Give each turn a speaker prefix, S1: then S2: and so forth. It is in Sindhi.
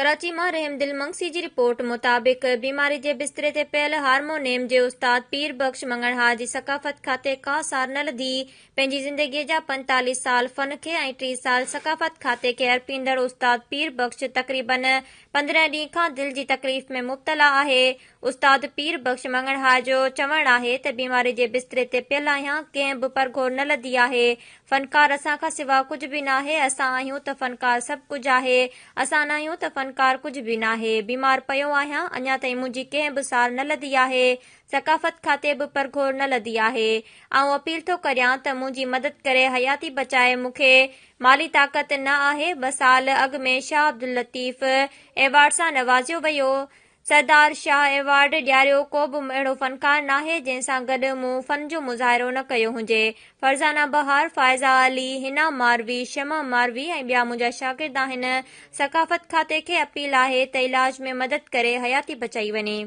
S1: ڪراچي مان رحم دل منگسي جي رپورٽ مطابق بيماري جي بستري تي پيل هارمونيم جي استاد پير بخش مڱڻهار جي ثقافت کاتي ڪا سار نه لڌي. پنهنجي زندگي جا 45 سال فن کي ۽ 30 سال ثقافت کاتي کي ارپيندڙ استاد پير بخش تقريبن 15 ڏينهن کان دل جي تڪليف ۾ مبتلا آهي. استاد پير بخش مڱڻهار جو چوڻ آهي ته بيماري جي بستري تي پيل آهيان، ڪنهن به پرگهور نه لڌي آهي، فنڪار اسان کان سوا ڪجهه به ناهي، اسان آهيون ته فنڪار سڀ ڪجهه آهي، اسان ناهيون ته فنڪار ڪجهه به ناهي، بيمار پيو آهيان، اڃا تائين منهنجي ڪنهن به سار نه لڌي آهي، ثقافت کاتي به پرگهور نه لڌي آهي، آئون اپيل ٿو ڪريان ته منهنجي مدد ڪري حياتي بچائي مون کي مالي طاقت نه آهي، ٻه سال اڳ ۾ شاهه عبداللطيف ايوارڊ سان نوازيو ويو، سردار شاهه ايوارڊ ڏياريو ڪو به اهڙو فنڪار ناهي جنهن سان گڏ مون فن جو مظاهرو نه ڪيو هجي. فرزانه بهار، فائزه علي، حنا ماروي، شمع ماروي ۽ ٻيا منهنجا شاگرد آهن. ثقافت کاتي کي اپيل آهي ته علاج ۾ مدد ڪري حياتي بچائي وڃي.